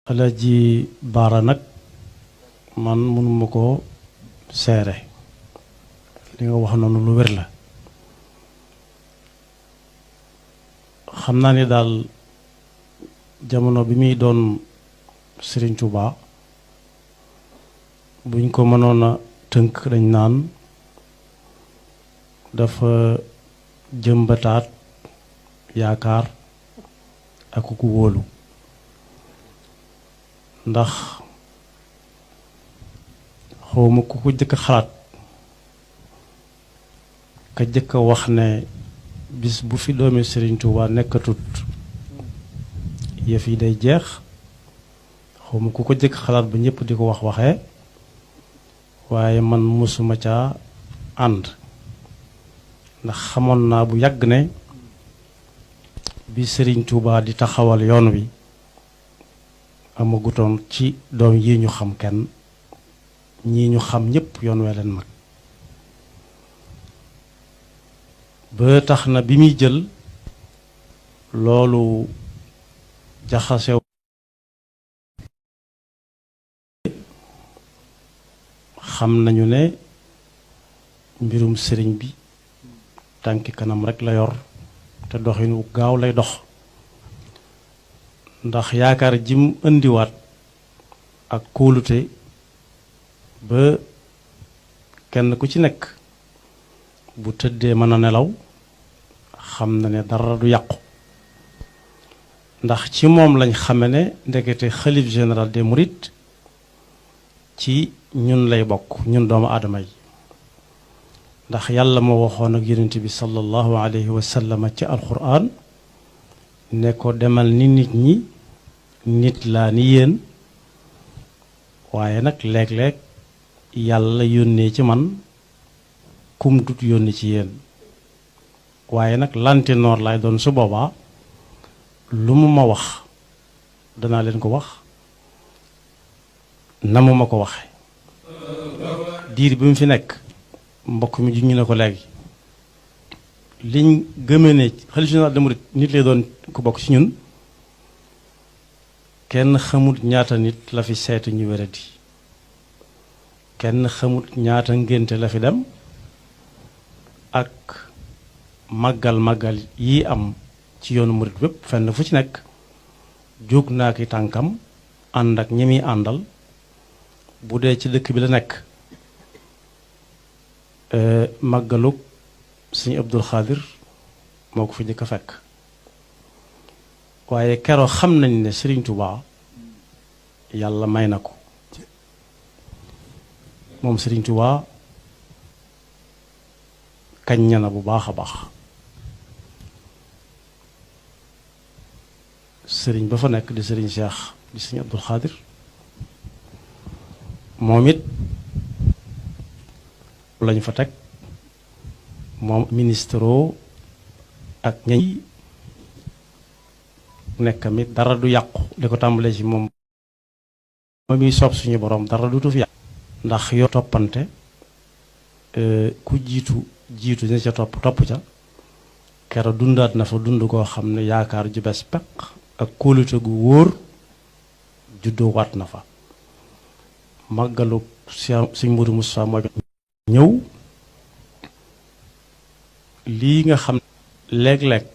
Alaaji Baara nag man mënuma ko seere li nga wax noonu lu wér la. xam naa ni daal jamono bi muy doon Serigne Touba buñ ko mënoon a tënk dañ naan dafa jëmbataat yaakaar ak ku wóolu, ndax xawma ku ko jëkk xalaat ka jëkk wax ne bis bu fi doomi Serigne Touba nekkatut yëf yi day jeex. xawma ku ko jëkk xalaat ba ñëpp di ko waxee waaye man mësuma caa ànd, ndax xamoon naa bu yàgg ne bi Serigne Touba di taxawal yoon wi amagutoon ci doom yi ñu xam kenn, ñii ñu xam ñëpp yoon wee leen mag. ba tax na bi muy jël loolu jaxasew xam nañu ne mbirum sëriñ bi tànki kanam rekk la yor te doxin wu gaaw lay dox, ndax yaakaar jim indiwaat ak kóolute ba kenn ku ci nekk bu tëddee mën a nelaw xam na ne dara du yàqu, ndax ci moom lañ xame ne ndekete xalif général des mourides ci ñun lay bokk, ñun doomu aadama yi. ndax yàlla moo waxoon ak yonent bi sallallahu alayhi wa sallam ci alquran ne ko demal ni nit ñi, nit laa ni yéen, waaye nag léeg-léeg yàlla yónnee ci man kum dut yónni ci yéen, waaye nag lantinoor laay doon su boobaa lu mu ma wax danaa leen ko wax na mu ma ko waxe. diir bi mu fi nekk mbokk mi ju ñu ne ko léegi liñ gëmee ne xalifa général des mourides nit lay doon ku bokk ci ñun, kenn xamut ñaata nit la fi seetu ñu wéradi, kenn xamut ñaata ngénte la fi dem ak màggal yi am ci yoonu murit bépp fenn fu ci nekk jóg naa ki tànkam ànd ak ñi muy àndal. bu dee ci dëkk bi la nekk màggalug sëñ Abdul Xaadir moo ko fi njëkk a fekk, waaye keroo xam nañ ne Serigne Touba yàlla may na ko moom Serigne Touba kañ na bu baax a baax. sëriñ ba fa nekk di sëriñ Cheikh di sëriñ Abdul Xaadir moom it lañu fa teg moom ministre ak ñañ nekkam it dara du yàqu li ko tàmbalee ci moom muy soob suñu borom dara du tu fi yàqu, ndax yoo toppante ku jiitu ña ca topp ca kero dundaat na fa dund koo xam ne yaakaar ju bees peq ak kóolute gu wóor juddoo waat na fa. màggalu Sëñ Modou Moustapha moo ñëw lii nga xam léeg-léeg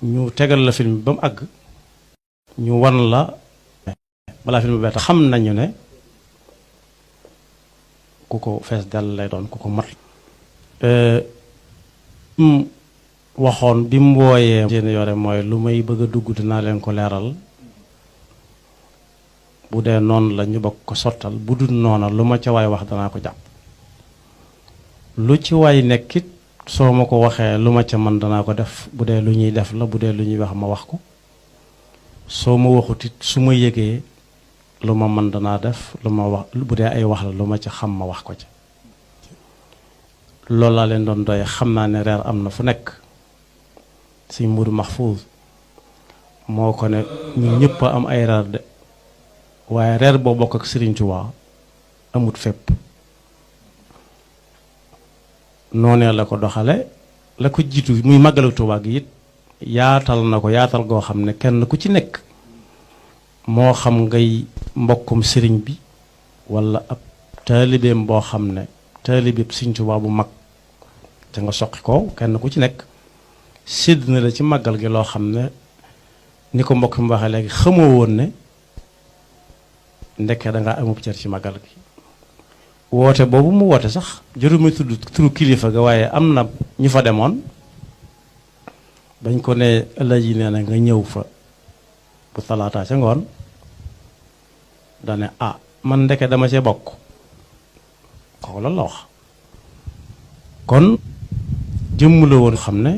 ñu tegal la film ba mu àgg ñu wan la balaa film bee tax xam nañu ne ku ko fees dell lay doon ku ko mat waxoon bi mu wooyee seen yore mooy lu may bëgg a dugg dinaa leen ko leeral, bu dee noonu la ñu bokk ko sottal, bu dul noona lu ma ca waay wax danaa ko jàpp, lu ci waay nekkit soo ma ko waxee lu ma ca man danaa ko def, bu dee lu ñuy def la, bu dee lu ñuy wax ma wax ko, soo ma waxutit su ma yëgee lu ma man danaa def, lu ma wax bu dee ay wax la lu ma ca xam ma wax ko ca. loolu laa leen doon doye. xam naa ne reer am na fu nekk. Sëñ Mourou Mahfouz moo ko ne ñun ñëpp a am ay reer de, waaye reer boo bokk ak Serigne Touba amut fépp. noonee la ko doxale la ko jiitu muy màggalu Touba gi it yaatal na ko yaatal goo xam ne kenn ku ci nekk moo xam ngay mbokkum sëriñ bi wala ab taalibeem boo xam ne taalibeeb Sëriñ Tuubaa bu mag te nga soqi ko kenn ku ci nekk sédd na la ci màggal gi loo xam ne ni ko mbokk mi waxee léegi xamoo woon ne ndekkee da ngaa amub cër ci màggal gi woote boobu mu woote sax jërëma tudd turu kilifa ga waaye am na ñu fa demoon bañ ko ne Alaaji nee na nga ñëw fa bu talaata ca ngoon dane man ndeke dama cee bokk kooku lan la wax kon jëmm la woon xam ne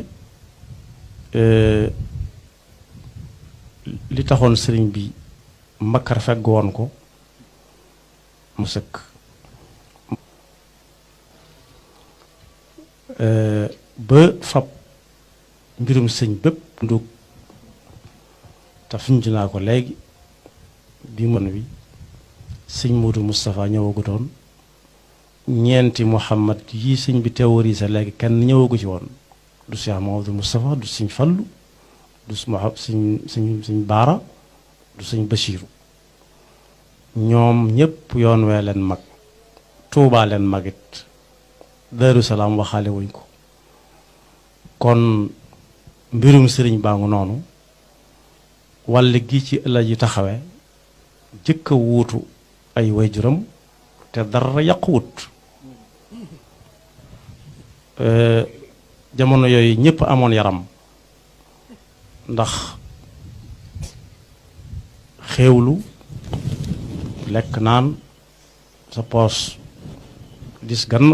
li taxoon sëriñ bi mbakkar fegg woon ko mu sëkk ba fab mbirum sëñ bépp ndug te finj naa ko léegi bi mën wi sëñ Moodu Moustapha ñëwagutoon ñeenti Muhammad yii sëñ bi théorisé léegi kenn ñëwagu ci woon du Cheikh Mamadou Moustapha du sëñ Fallu du sëñ Baara du sëñ Bachiru ñoom ñépp yoon wee leen mag Tuubaa leen magit Daaru Salaam waxaale wuñ ko kon mbirum sëriñ baa ngu noonu wàll gi ci ëllëg yi taxawe jëkk a wuutu ay waajuram te dara yàquwut jamono yooyu ñëpp amoon yaram ndax xéewlu lekk naan sa poos dis gann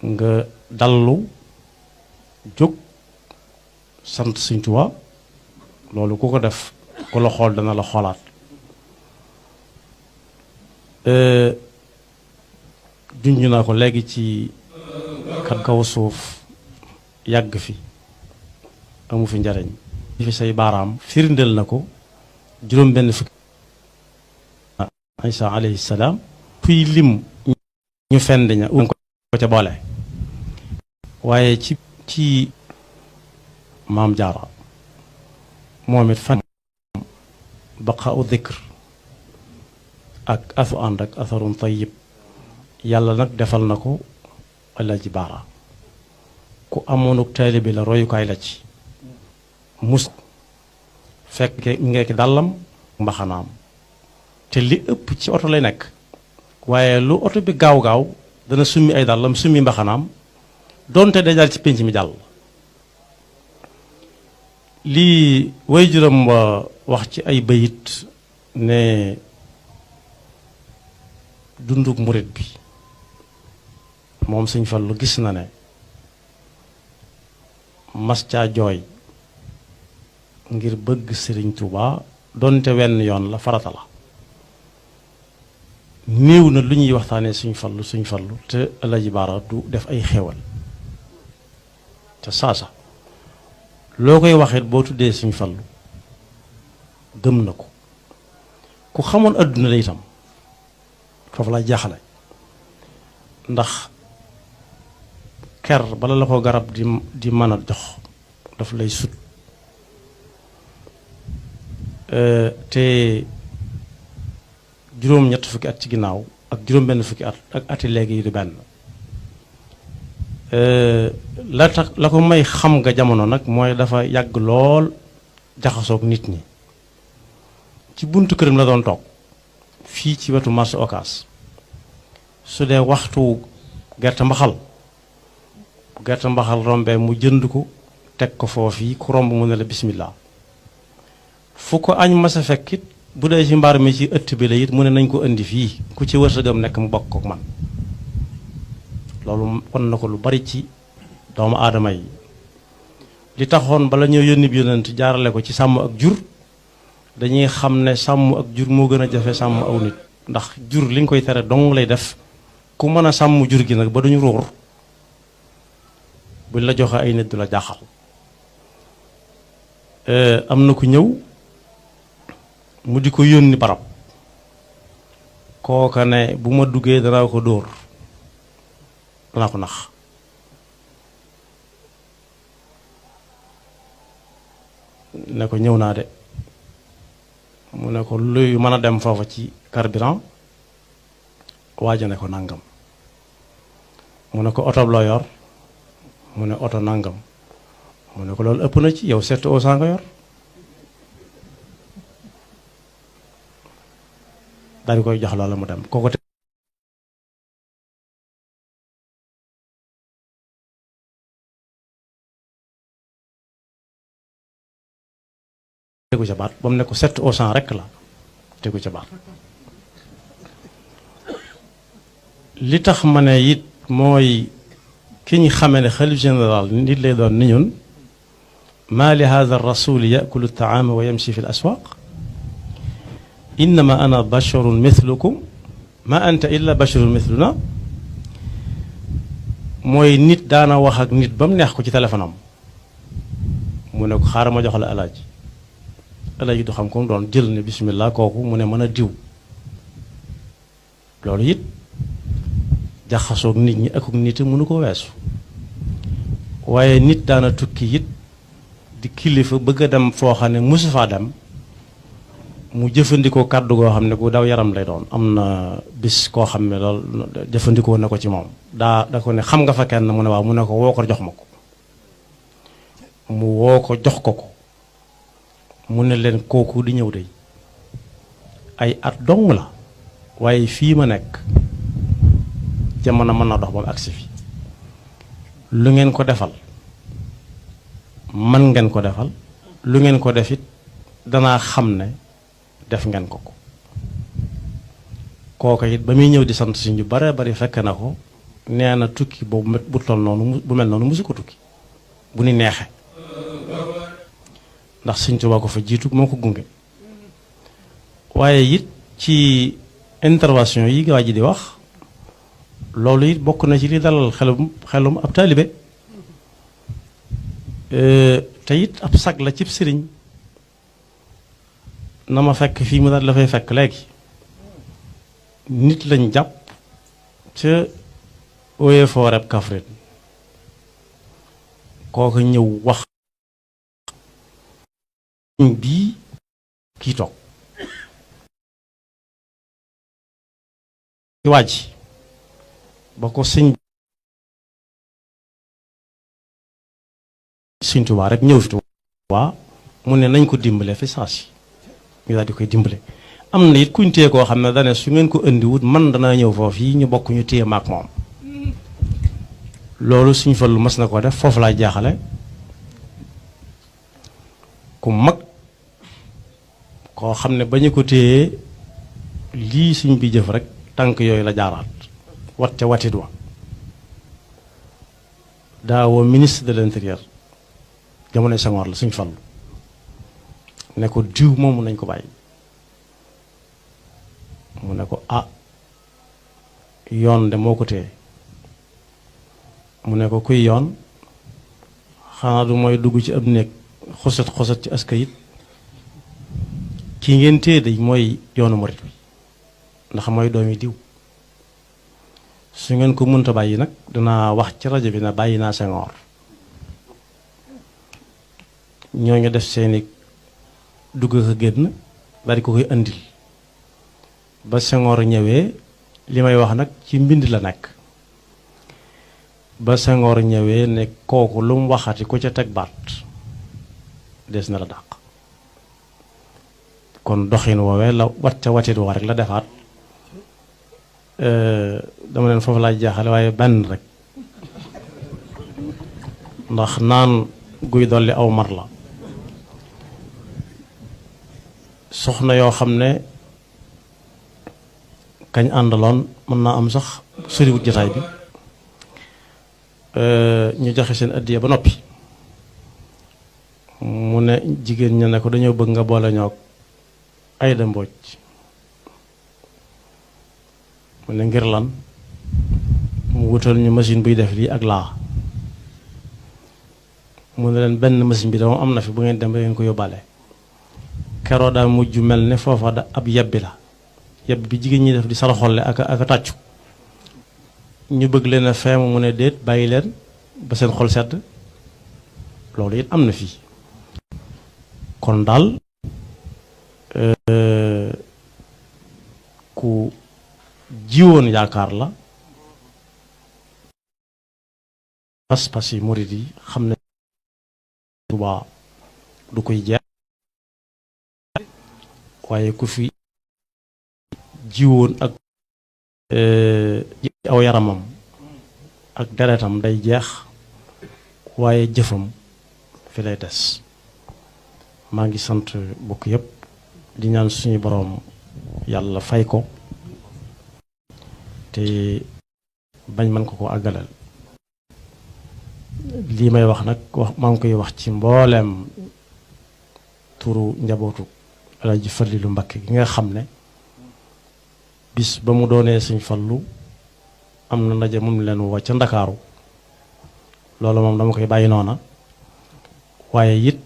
nga dallu jóg sant Sëñ Tuubaa loolu ku ko def ku la xool dana la xoolaat junj naa ko léegi ci kat kaw suuf yàgg fi amu fi njariñ fi say baaraam firndeel na ko juróom benn fukki Isa alayhi salaam kuy lim ñu fend ña ko ca boole waaye ci maam Jaara moom it fan baqa u dikr ak asu ànd ak asarun tayyib yàlla nag defal na ko Alaaji Baara ku amoonuk taalibe la royukaay la ci mus fekk ngekki dàllam mbaxanaam te li ëpp ci oto lay nekk waaye lu oto bi gaaw-gaaw dana summi ay dàllam summi mbaxanaam doonte day jàll ci pénc mi jàll lii waajuram wa wax ci ay bayit ne dunduk murit bi moom Sëñ Fallu gis na ne mas caa jooy ngir bëgg Sëriñ Tuubaa doonte wenn yoon la farata la néew na lu ñuy waxtaanee Sëñ Fallu te Alaaji Baara du def ay xéewal te saasa loo koy waxeet boo tuddee Sëñ Fallu gëm na ko ku xamoon adduna la itam foofu la jaaxale ndax ker bala la ko garab di mën a jox daf lay sut te juróom-ñett fukki at ci ginnaaw ak juróom-benn fukki at ak ati léegi yi di benn la tax la ko may xam nga jamono nag mooy dafa yàgg lool jaxasoog nit ñi ci buntu këram la doon toog fii ci wetu marché Ocass su dee waxtu gerte mbaxal gerte mbaxal rombee mu jënd ko teg ko foofii ku romb mu ne la bismillah fu ko añ masa fekkit bu dee ci mbaar mi ci ëtt bi la it mu ne nañ ko indi fii ku ci wërsëgam nekk mu bokk ak man loolu won na ko lu bari ci doomu aadama yi li taxoon bala ñëw yónni bi yonent jaarale ko ci sàmm ak jur dañuy xam ne sàmm ak jur moo gën a jafe sàmm aw nit ndax jur li nga koy tere dong lay def ku mën a sàmm jur gi nag ba duñu ruur buñ la joxe ay nit du la jaaxal am na ku ñëw mu di ko yónni barab kooka ne bu ma duggee danaa ko dóor danaa ko nax ne ko ñëw naa de mu ne ko luy mën a dem foofa ci carburant waaja ne ko nangam mu ne ko oto loo yor mu ne oto nangam mu ne ko loolu ëpp na ci yow 700 nga yor daal di koy jox loola mu dem kooko tegu ca baat ba mu ne ko 700 rekk la tegu ca baat li tax ma ne it mooy ki ñu xamee ne xalif général nit lay doon ni ñun maa li hada rasul yakulu taama wa yamshi fi l aswaq innama ana basharun mithlukum ma anta illa basharun mithluna mooy nit daana wax ak nit ba mu neex ko ci téléphone am mu ne ko xaaral ma jox la alaaji du xam ko mu doon jël ne bismillah kooku mu ne mën a diw loolu it jaxasoog nit ñi akuk nit mënu ko weesu waaye nit daana tukki it di kilifa bëgg a dem foo xam ne mosu faa dem mu jëfandikoo kàddu goo xam ne ku daw yaram lay doon am na bis koo xam ne loolu jëfandikoo na ko ci moom da ko ne xam nga fa kenn mu ne waaw mu ne ko woo ko jox ma ko mu woo ko jox ko mu ne leen kooku di ñëw de ay at dong la waaye fii ma nekk jamono mën na dox ba mu agsi fi lu ngeen ko defal man ngeen ko defal lu ngeen ko def it danaa xam ne def ngeen ko kooka it ba muy ñëw di sant si ñu bare bari fekk na ko nee na tukki boobu bu toll noonu bu mel noonu musu ko tukki bu ni neexe ndax Sëñ Tuubaa ko fa jiitu moo ko gunge waaye it ci intervention yi waa ji di wax loolu it bokk na ci li dalal xelum ab taalibe te it ab sag la cib sëriñ na ma fekk fii mu daal la fay fekk léegi nit lañ jàpp ca Eaux et Forêts Kaffrine kooku ñëw wax bii kii toog ci waaj ba ko Sëñ Tuubaa rek ñëw fi Tuubaa mu ne nañ ko dimbale fi saa si ñu daal di koy dimbale am na it kuñ téye koo xam ne dane su ngeen ko indiwut man danaa ñëw foofu yi ñu bokk ñu téye maak moom loolu Sëñ Fallu mas na ko def foofu laa jaaxale ku mag koo xam ne ba ñu ko téyee lii suñ bi jëf rek tànk yooyu la jaaraat wat ca watit wa daawoo ministre de l'intérieur jamonoy Senghor la Sëñ Fallu ne ko diw moomu nañ ko bàyyi mu ne ko ah yoon de moo ko téye mu ne ko kuy yoon xanaa du mooy dugg ci ab néeg xosat ci askayit kii ngeen téye day mooy yoonu murit bi ndax mooy doomi diw su ngeen ko mënta bàyyi nag dinaa wax ci rajo bi na bàyyi naa Senghor ñooñu def seeni dugg ko génn bari ko koy andil ba Senghor ñëwee li may wax nag ci mbind la nekk ba Senghor ñëwee ne kooku lu mu waxati ku ca teg baat des na la dàq kon doxin woowee la wat ca watit woo rek la defaat dama leen foofu laay jaaxale waaye benn rek ndax naan guy dolli aw mar la soxna yoo xam ne kañ àndaloon mën naa am sax soriwut jotaay bi ñu joxe seen addiya ba noppi mu ne jigéen ña ne ko dañoo bëgg nga boole ñoo Ayda Mbooj mu ne ngir lan mu wutal ñu machine buy def lii ak laa mu ne leen benn machine bi dama am na fi bu ngeen dem ba ngeen ko yóbbaale keroo daa mujj mel ne foofa da ab yebbi la yebbi bi jigéen ñi def di saraxolle ak tàccu ñu bëgg leen a feemu mu ne déet bàyyi leen ba seen xol sedd loolu it am na fii kon daal ku jiwoon yaakaar la pas-pas yi murid yi xam ne Tuubaa du koy jeex waaye ku fi jiwoon ak aw yaramam ak deretam day jeex waaye jëfam fi lay des. maa ngi sant bokk yépp di ñaan suñu boroom yàlla fay ko te bañ mën ko àggalal. lii may wax nag maa ngi koy wax ci mbooleem turu njabootu Alaaji Falilu Mbakke gi nga xam ne bis ba mu doonee Sëñ Fallu am na ndaje moom leen woo ca Ndakaaru loolu moom dama koy bàyyi noona waaye it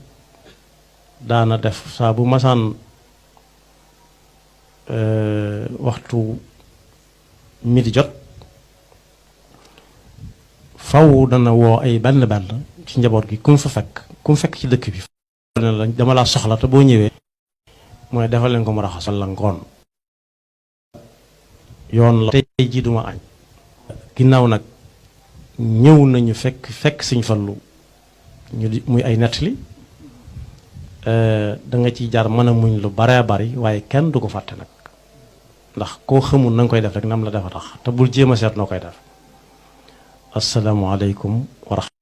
daana def saa bu masaan waxtu midi jot faw dana woo ay benn ci njaboot gi ku mu fekk ci dëkk bi dama laa soxla te boo ñëwee mooy defal leen ko mu raxas la ngoon yoon la tey jii duma añ ginnaaw nag ñëw nañu fekk Sëñ Fallu ñu di muy ay nettali da nga ciy jaar mën a muñ lu bare bari waaye kenn du ko fàtte nag ndax koo xamul na nga koy def rek nam la defa tax te bul jéem a seet noo koy def. assalaamu aleykum wa rahmatullaah.